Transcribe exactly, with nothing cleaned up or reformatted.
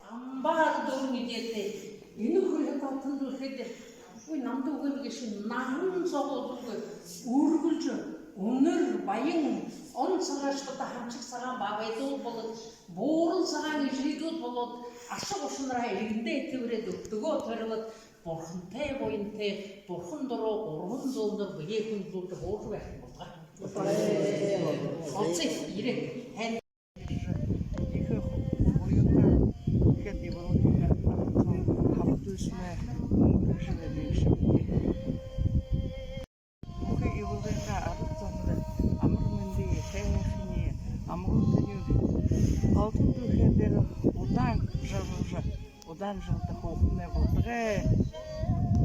Амбаар дүүрэн эдеэтэй. Энэ хүрьһэ татан дүүрхэдэ, үгы, намда үгы, нэгэшье наһан соогоо үгы, үргэлжэ үнэр баян он сагаашадта хамшаг сагаан баабайдууд болоод, буурал сагаан эжыдүүд болоод, аша гушанараа эльгэндээ тэбэреэд, үбдэгөө торилоод, бурхантай буянтай, бурхан дураа гурбан зуун дор бэеэ хүндэлүүлжэ байха болтогой. Олзый, ерээ. Һайн. Ехэ буянтай, иигээд Ивалгын арад зон табадуусмай үнгэргэжэ байдаг юм даа. Бүхы Ивалгын арад зондо амар мэндые, һайханиие, амгалан тэнюун, алтан дэлхэй дээрэ удаан жаргажа, удаан жэлдэ һуухамнай болтогой.